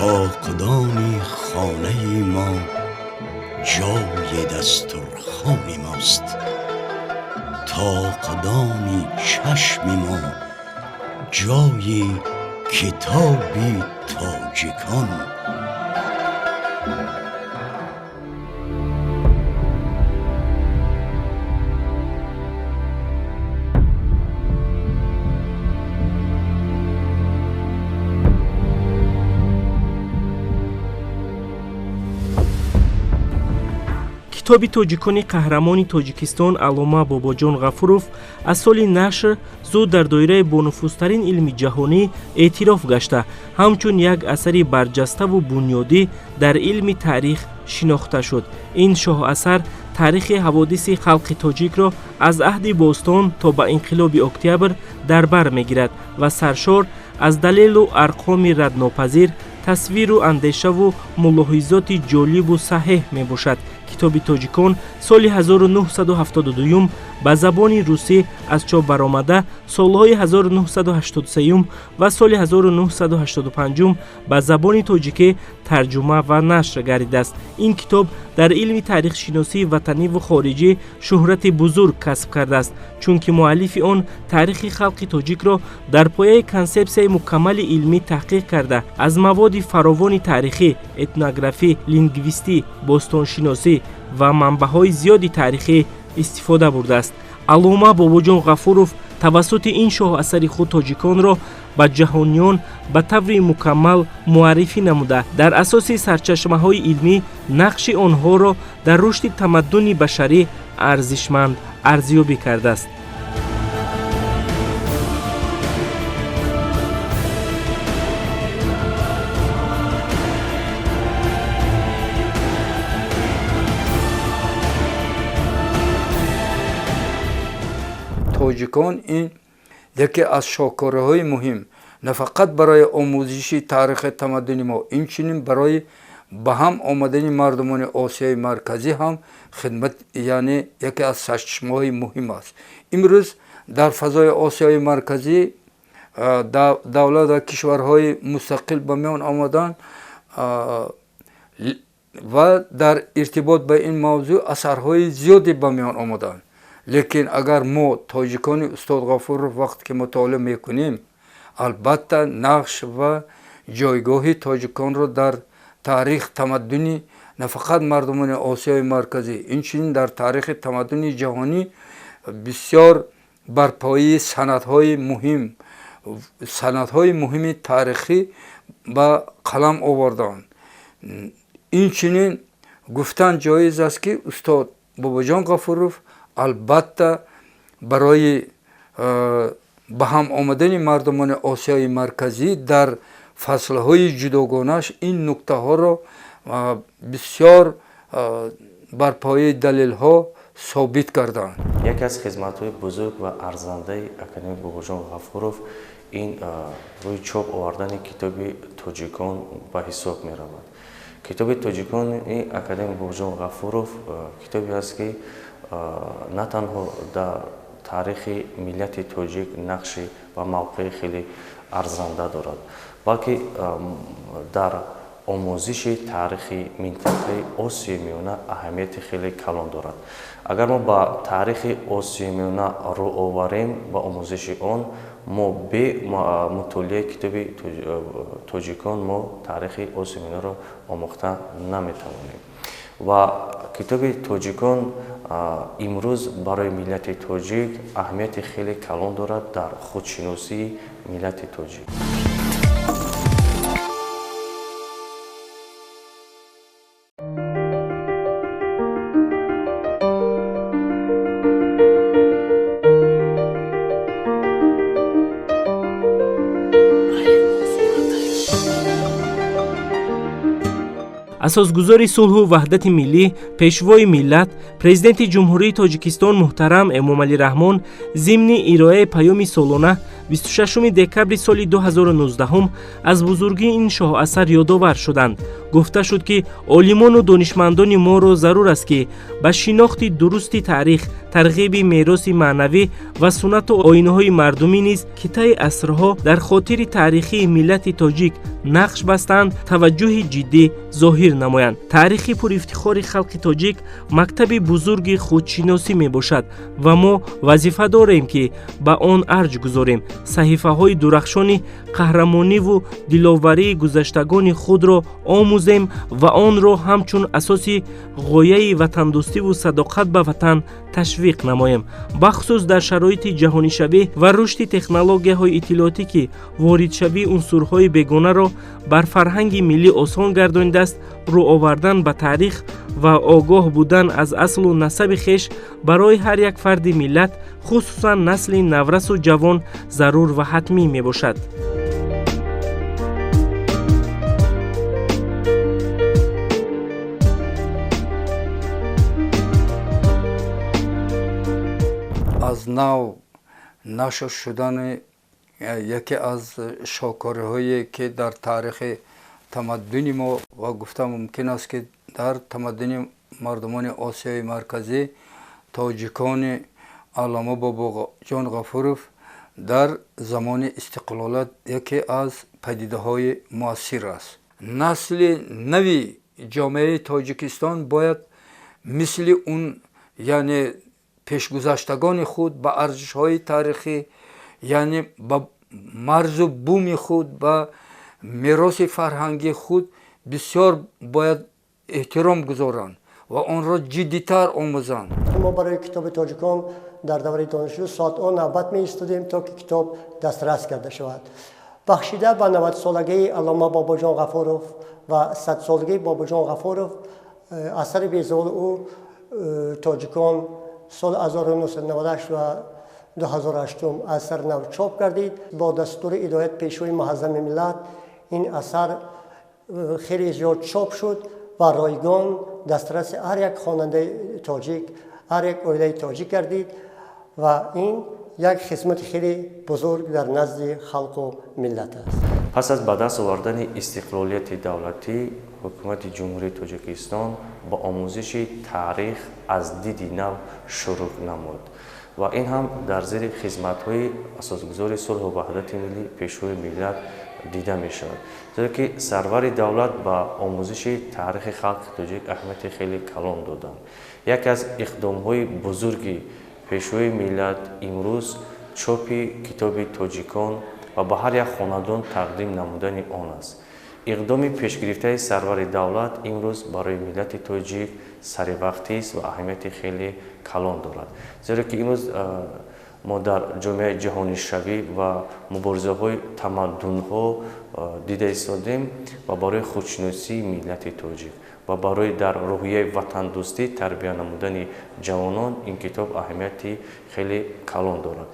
Тоқдони хонаи мо ҷои дастурхони мост, тоқдони чашми мо ҷои китоби тоҷикон. Китоби тоҷикони қаҳрамони Тоҷикистон аллома Бобоҷон Ғафуров аз соли нашр зуд дар доираи бонуфузтарин илми ҷаҳонӣ эътироф гашта, ҳамчун як асари барҷаставу бунёдӣ дар илми таърих шинохта шуд. Ин шоҳасар таърихи ҳаводиси халқи тоҷикро аз аҳди бостон то ба инқилоби октябр дар бар мегирад ва саршор аз далелу арқоми раднопазир, тасвиру андешаву мулоҳизоти ҷолибу саҳеҳ мебошад. Китоби тоҷикон соли 1972 ба забони русӣ аз чоп баромада, солҳои 1983 ва соли 1985 ба забони тоҷикӣ тарҷума ва нашр гардидааст. Ин китоб дар илми таърихшиносии ватаниву хориҷӣ шӯҳрати бузург касб кардааст, чунки муаллифи он таърихи халқи тоҷикро дар пояи консепсияи мукаммали илмӣ таҳқиқ карда, аз маводи фаровони таърихӣ, этнографӣ, лингвистӣ, бостоншиносӣ ва манбаъҳои зиёди таърихӣ истифода бурдааст. Аллома Бобоҷон Ғафуров тавассути ин шоҳасари худ тоҷиконро ба ҷаҳониён ба таври мукаммал муаррифӣ намуда, дар асоси сарчашмаҳои илмӣ нақши онҳоро дар рушди тамаддуни башарӣ арзишманд арзёбӣ кардааст. Тоҷикон ин яке аз шоҳкорҳои муҳим на фақат барои омӯзиши таърихи тамаддуни мо, инчунин барои ба ҳам омадани мардумони Осиёи Марказӣ ҳам хидмат, яъне яке аз сарчашмаҳои муҳим аст. Имрӯз дар фазои Осиёи Марказӣ давлат ва кишварҳои мустақил ба миён омаданд ва дар иртибот ба ин мавзӯъ асарҳои зиёде ба миён омаданд. Лекин агар мо тоҷикони устод Ғафуров вақте ки мутолиа мекунем, албатта нақш ва ҷойгоҳи тоҷиконро дар таърих тамаддуни на фақат мардумони Осиёи Марказӣ, инчунин дар таърихи тамаддуни ҷаҳонӣ бисёр барпоии санадҳои муҳими таърихӣ ба қалам овардаанд. Инчунин гуфтан ҷоиз аст, ки устод Бобоҷон Ғафуров албатта барои ба ҳам омадани мардумони Осиёи Марказӣ дар фаслҳои ҷудогонааш ин нуктаҳоро бисёр бар пояи далелҳо собит карданд. Яке аз хизматҳои бузург ва арзандаи академик Бобоҷон Ғафуров ин рӯи чоп овардани китоби тоҷикон ба ҳисоб меравад. Китоби тоҷикони академик Бобоҷон Ғафуров китобе аст, ки на танҳо дар таърихи миллати тоҷик нақши ва мавқеи хеле арзанда дорад, балки дар омӯзиши таърихи минтақаи Осиёи Миёна аҳамияти хеле калон дорад. Агар мо ба таърихи Осиёи Миёна рӯ оварем, ба омӯзиши он, мо бе мутолиаи китоби тоҷикон мо таърихи Осиёи Миёнаро омӯхта наметавонем. Ва китоби тоҷикон имрӯз барои миллати тоҷик аҳамияти хеле калон дорад дар худшиносии миллати тоҷик. Асосгузори сулҳу ваҳдати миллӣ, пешвои миллат, Президенти Ҷумҳурии Тоҷикистон муҳтарам Эмомалӣ Раҳмон зимни ироаи паёми солона 26 декабри соли 2019 аз бузургии ин шоҳасар ёдовар шуданд. Гуфта шуд, ки олимону донишмандони моро зарур аст, ки ба шинохти дурусти таърих, тарғиби мероси маънавӣ ва суннату оинҳои мардумӣ низ, ки таи асрҳо дар хотири таърихии миллати тоҷик нақш бастанд, таваҷҷӯҳи ҷиддӣ зоҳир намоянд. Таърихи пурифтихори халқи тоҷик мактаби бузурги худшиносӣ мебошад ва мо вазифа дорем, ки ба он арҷ гузорем, саҳифаҳои дурахшони қаҳрамониву диловарии гузаштагони худро омӯзем ва онро ҳамчун асоси ғояи ватандӯстиву садоқат ба ватан ташвиқ намоем. Бахусус дар шароити ҷаҳонишавӣ ва рушди технологияҳои иттилоотӣ, ки воридшавии унсурҳои бегонаро бар фарҳанги миллӣ осон гардонидааст, рӯ овардан ба таърих ва огоҳ будан аз аслу насаби хеш барои ҳар як фарди миллат, хусусан насли наврасу ҷавон, зарур ва ҳатмӣ мебошад. Аз нав нашр шудани яке аз шоҳкориҳое, ки дар таърихи тамаддуни мо ва гуфта мумкин аст, ки дар тамаддуни мардумони Осиёи Марказӣ, тоҷикони Аллома Бобоҷон Ғафуров дар замони истиқлолият яке аз падидаҳои муассир аст. Насли нави ҷомеаи Тоҷикистон бояд мисли он, яъне пешгузаштагони худ, ба арзишҳои таърихӣ, яъне ба марзу буми худ, ба мероси фарҳангии худ бисёр бояд эҳтиром гузоранд ва онро ҷиддитар омӯзанд. Мо барои китоби тоҷикон дар давраи донишҷӯ соатҳо навбат меистодем, то ки китоб дастрас карда шавад. Бахшида ба 90-солагии Аллома Бобоҷон Ғафуров ва 100-солагии Бобоҷон Ғафуров, асари безаволи ӯ тоҷикон соли 1998 ва 2008 асар нав чоп гардид. Бо дастури ҳидоят Пешвои муаззами миллат ин асар хеле зиёд чоп шуд ва ройгон дастраси ҳар як хонандаи тоҷик, ҳар як оилаи тоҷик гардид ва ин як хизмати хеле бузург дар назди халқу миллат аст. Пас аз ба даст овардани истиқлолияти давлатӣ, Ҳукумати Ҷумҳурии Тоҷикистон ба омӯзиши таърих аз диди нав шурӯъ намуд ва ин ҳам дар зери хизматҳои асосгузори сулҳу ваҳдати миллӣ, Пешвои миллат дида мешавад, зеро ки сарвари давлат ба омӯзиши таърихи халқи тоҷик аҳамияти хеле калон доданд. Яке аз иқдомҳои бузурги Пешвои миллат имрӯз чопи китоби тоҷикон ва ба ҳар як хонадон тақдим намудани он аст. Иқдоми пешгирифтаи сарвари давлат имрӯз барои миллати тоҷик саривақтист ва аҳамияти хеле калон дорад, зеро ки имрӯз мо дар ҷомеаи ҷаҳонишавӣ ва муборизаҳои тамаддунҳо дида истодем ва барои худшиносии миллати тоҷик ва барои дар рӯҳияи ватандӯстӣ тарбия намудани ҷавонон ин китоб аҳамияти хеле калон дорад.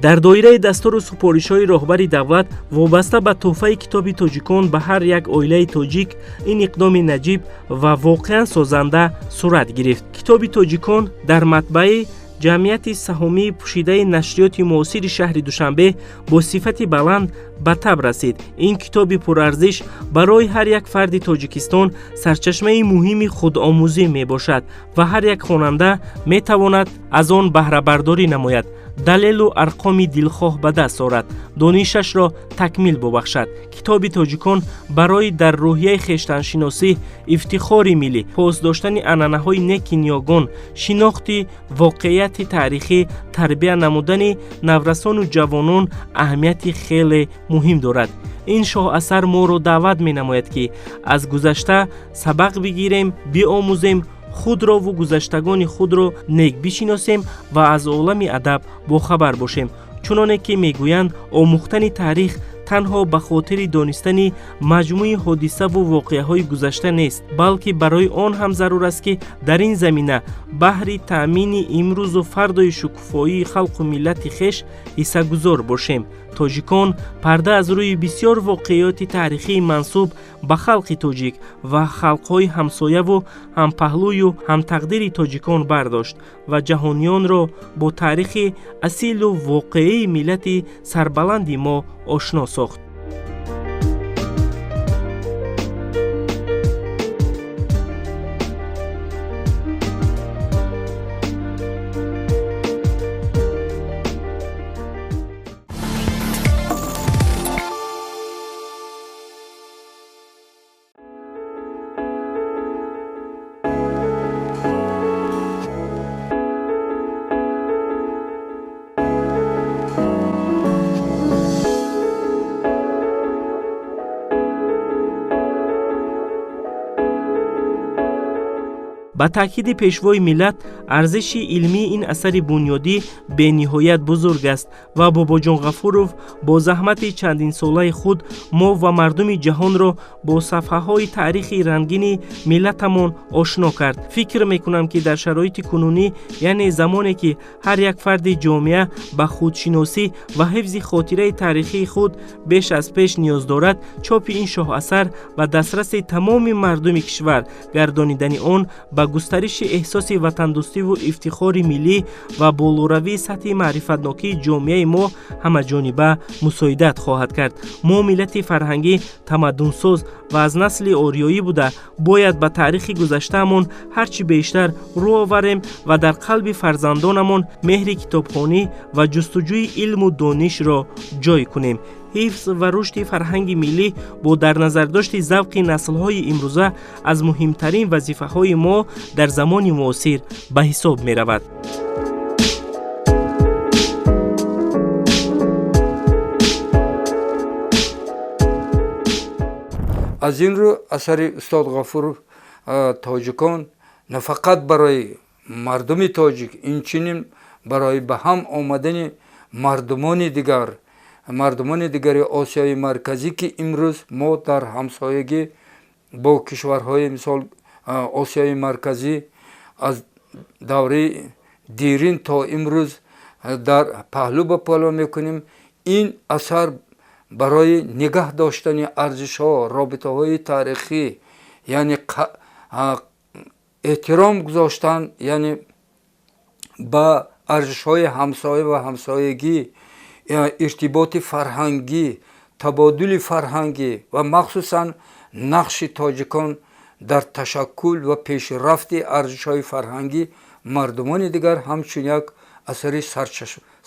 Дар доираи дастуру супоришҳои роҳбари давлат вобаста ба тӯҳфаи китоби тоҷикон ба ҳар як оилаи тоҷик, ин иқдоми наҷиб ва воқеан созанда сурат гирифт. Китоби тоҷикон дар матбаи ҷамъияти саҳомии пӯшидаи нашриёти муосири шаҳри Душанбе бо сифати баланд ба таб расид. Ин китоби пурарзиш барои ҳар як фарди Тоҷикистон сарчашмаи муҳими худомӯзӣ мебошад ва ҳар як хонанда метавонад аз он баҳрабардорӣ намояд, далелу арқоми дилхоҳ ба даст орад, донишашро такмил бубахшад. Китоби тоҷикон барои дар рӯҳияи хештаншиносӣ, ифтихори миллӣ, пос доштани анъанаҳои неки ниёгон, шинохти воқеияти таърихӣ, тарбия намудани наврасону ҷавонон аҳамияти хеле муҳим дорад. Ин шоҳасар моро даъват менамояд, ки аз гузашта сабақ бигирем, биомӯзем, худрову гузаштагони худро нек бишиносем ва аз олами адаб бохабар бошем. Чуноне ки мегӯянд, омӯхтани таърих Танҳо ба хотири донистани маҷмӯи ҳодисаву воқеаҳои гузашта нест, балки барои он ҳам зарур аст, ки дар ин замина баҳри таъмини имрӯзу фардои шукуфоии халқу миллати хеш ҳиссагузор бошем. Тоҷикон парда аз рӯи бисёр воқеиёти таърихии мансуб ба халқи тоҷик ва халқҳои ҳамсояву ҳампаҳлӯю ҳамтақдири тоҷикон бардошт ва ҷаҳониёнро бо таърихи асилу воқеии миллати сарбаланди мо ошно сохт. Ба таъкиди пешвои миллат, арзиши илмии ин асари бунёдӣ бениҳоят бузург аст ва Бобоҷон Ғафуров бо заҳмати чандинсолаи худ мо ва мардуми ҷаҳонро бо сафҳаҳои таърихи рангини миллатамон ошно кард. Фикр мекунам, ки дар шароити кунунӣ, яъне замоне ки ҳар як фарди ҷомеа ба худшиносӣ ва ҳифзи хотираи таърихии худ беш аз пеш ниёз дорад, чопи ин шоҳасар ва дастраси тамоми мардуми кишвар гардонидани он ба густариши эҳсоси ватандӯстиву ифтихори миллӣ ва болоравии сатҳи маърифатнокии ҷомеаи мо ҳамаҷониба мусоидат хоҳад кард. Мо миллати фарҳангӣ, тамаддунсоз ва аз насли ориёӣ буда, бояд ба таърихи гузаштаамон ҳар чӣ бештар рӯ оварем ва дар қалби фарзандонамон меҳри китобхонӣ ва ҷустуҷӯи илму донишро ҷой кунем. Ҳифз ва рушди фарҳанги миллӣ бо дар назардошти завқи наслҳои имрӯза аз муҳимтарин вазифаҳои мо дар замони муосир ба ҳисоб меравад. Аз ин рӯ асари устод Ғафуров «Тоҷикон» на фақат барои мардуми тоҷик, инчунин барои ба ҳам омадани мардумони дигари Осиёи Марказӣ, ки имрӯз мо дар ҳамсоягӣ бо кишварҳои, мисол, Осиёи Марказӣ аз давраи дирин то имрӯз дар паҳлӯ ба паҳлӯ мекунем, ин асар барои нигаҳ доштани арзишҳо, робитаҳои таърихӣ, яъне эҳтиром гузоштан, яъне ба арзишҳои ҳамсоя ва ҳамсоягӣ, иртиботи фарҳангӣ, табодули фарҳангӣ ва махсусан нақши тоҷикон дар ташаккул ва пешрафти арзишҳои фарҳангӣ мардумони дигар ҳамчун як асари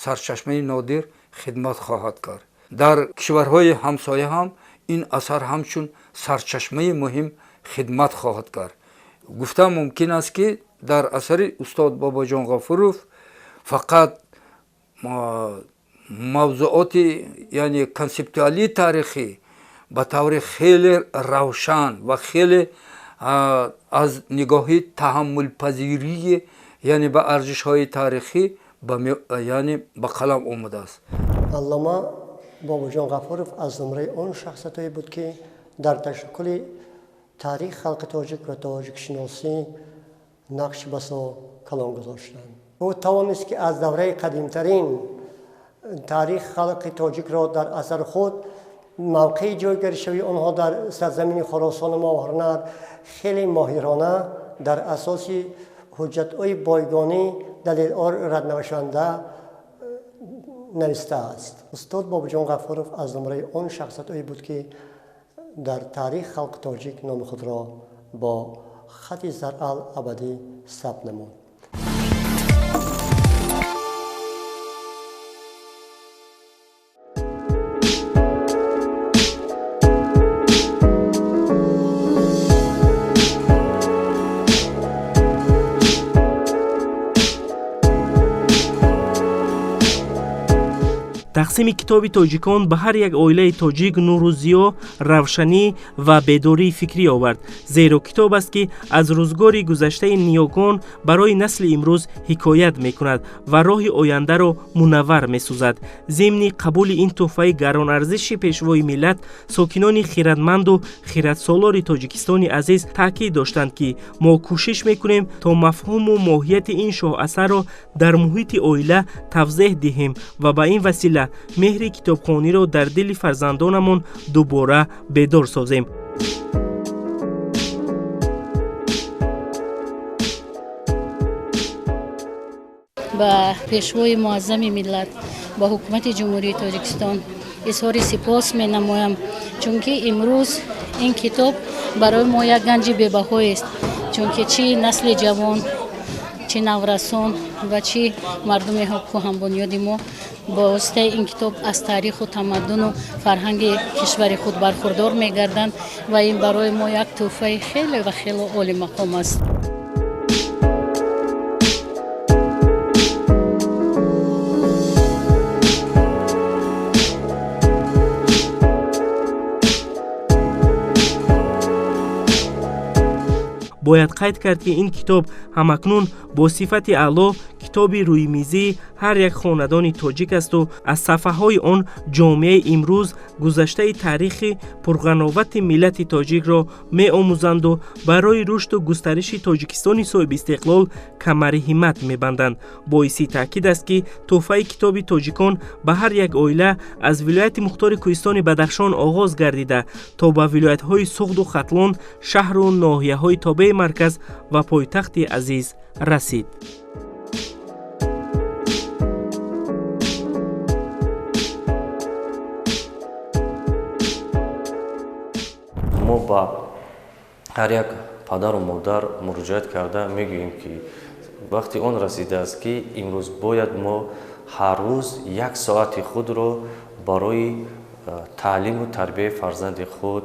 сарчашмаи нодир хидмат хоҳад кард. Дар кишварҳои ҳамсоя ҳам ин асар ҳамчун сарчашмаи муҳим хидмат хоҳад кард. Гуфтан мумкин аст, ки дар асари устод Бобоҷон Ғафуров фақат мавзуоти, яъне консептуалии таърихӣ ба таври хеле равшан ва хеле аз нигоҳи таҳаммулпазирии, яъне ба арзишҳои таърихӣ, яъне ба қалам омадааст. Аллома Бобоҷон Ғафуров аз зумраи он шахсиятҳое буд, ки дар ташаккули таърихи халқи тоҷик ва тоҷикшиносӣ нақши басо калон гузоштанд. Ӯ тавонист, ки аз давраи қадимтарин таърихи халқи тоҷикро дар асар худ, мавқеи ҷойгиршавии онҳо дар сарзамини Хуросону Мовароуннаҳр хеле моҳирона дар асоси ҳуҷҷатҳои бойгонӣ, далелҳо раднавишанда навистааст. Устод Бобоҷон Ғафуров аз зумраи он шахсиятҳое буд, ки дар таърихи халқи тоҷик номи худро бо хати заръал абадӣ сабт намуд. Тақсими китоби тоҷикон ба ҳар як оилаи тоҷик нуру зиё, равшанӣ ва бедории фикрӣ овард, зеро китоб аст, ки аз рӯзгори гузаштаи ниёгон барои насли имрӯз ҳикоят мекунад ва роҳи ояндаро мунаввар месозад. Зимни қабули ин тӯҳфаи гаронарзиши пешвои миллат, сокинони хиратманду хиратсолори Тоҷикистони азиз таъкид доштанд, ки мо кӯшиш мекунем, то мафҳуму моҳияти ин шоҳасарро дар муҳити оила тавзеҳ диҳем ва ба ин васила меҳри китобхониро дар дили фарзандонамон дубора бедор созем. Ба пешвои муаззами миллат, ба ҳукумати Ҷумҳурии Тоҷикистон изҳори сипос менамоям, чунки имрӯз ин китоб барои мо як ганҷи бебаҳоест, чунки чӣ насли ҷавон, чӣ наврасон ва чӣ мардуми кӯҳанбунёди мо бо воситаи ин китоб аз таъриху тамаддуну фарҳанги кишвари худ бархурдор мегарданд ва ин барои мо як тӯҳфаи хеле ва хеле олимақом аст. Бояд қайд кард, ки ин китоб ҳамакнун бо сифати аъло китоби рӯймизии ҳар як хонадони тоҷик асту аз сафҳаҳои он ҷомеаи имрӯз гузаштаи таърихи пурғановати миллати тоҷикро меомӯзанду барои рушду густариши Тоҷикистони соҳибистиқлол камари ҳиммат мебанданд. Боиси таъкид аст, ки тӯҳфаи китоби тоҷикон ба ҳар як оила аз вилояти мухтори Кӯҳистони Бадахшон оғоз гардида, то ба вилоятҳои Суғду Хатлон, шаҳру ноҳияҳои тобеи марказ ва пойтахти азиз расид. Мо ба ҳар як падару модар муроҷиат карда мегӯем, ки вақти он расидааст, ки имрӯз бояд мо ҳар рӯз як соати худро барои таълиму тарбияи фарзанди худ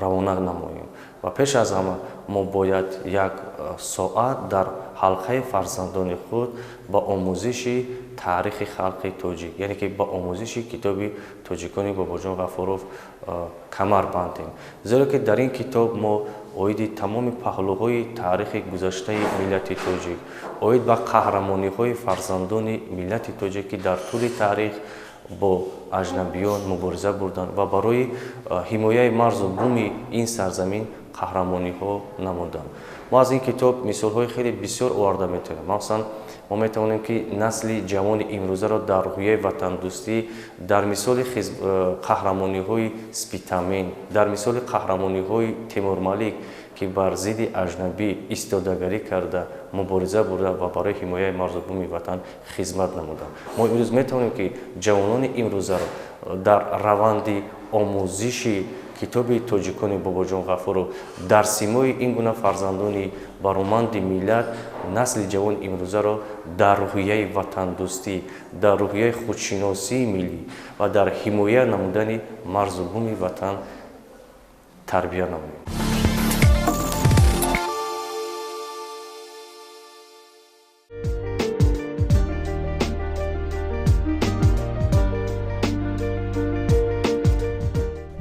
равона намоем ва пеш аз ҳама мо бояд як соат дар ҳалқаи фарзандони худ ба омӯзиши таърихи халқи тоҷик, яъне ки ба омӯзиши китоби тоҷикони Бобоҷон Ғафуров камар бандем, зеро ки дар ин китоб мо оиди тамоми паҳлӯҳои таърихи гузаштаи миллати тоҷик, оид ба қаҳрамониҳои фарзандони миллати тоҷик, ки дар тӯли таърих бо аҷнабиён мубориза бурданд ва барои ҳимояи марзу буми ин сарзамин қаҳрамониҳо намуданд. Мо аз ин китоб мисолҳои хеле бисёр оварда метавонем. Махсусан мо метавонем, ки насли ҷавони имрӯзаро дар рӯҳияи ватандӯстӣ дар мисоли қаҳрамониҳои Спитамен, дар мисоли қаҳрамониҳои Темурмалик, ки бар зидди аҷнабӣ истодагарӣ карда, мубориза бурда ва барои ҳимояи марзу буми ватан хизмат намуданд. Мо имрӯз метавонем, ки ҷавонони имрӯзаро дар раванди омӯзиши китоби тоҷикони Бобоҷон Ғафуров, дар симои ин гуна фарзандони бароманди миллат, насли ҷавони имрӯзаро дар рӯҳияи ватандӯстӣ, дар рӯҳияи худшиносии миллӣ ва дар ҳимоя намудани марзу буми ватан тарбия намоем.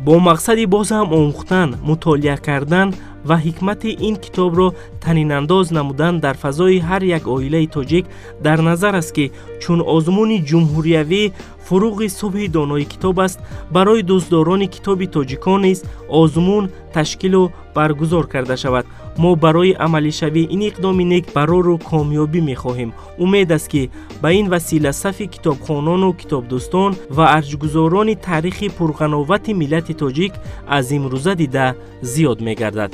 Бо мақсади боз ҳам омӯхтан, мутолиа кардан ва ҳикмати ин китобро танинандоз намудан дар фазои ҳар як оилаи тоҷик, дар назар аст, ки чун озмуни ҷумҳуриявӣ «Фуруғи субҳи донои китоб» аст, барои дӯстдорони китоби тоҷикон низ озмун ташкилу баргузор карда шавад. Мо барои амалишавии ин иқдоми нек барору комёбӣ мехоҳем. Умед аст, ки ба ин васила сафи китобхонону китобдӯстон ва арҷгузорони таърихи пурғановати миллати тоҷик аз имрӯза дида зиёд мегардад.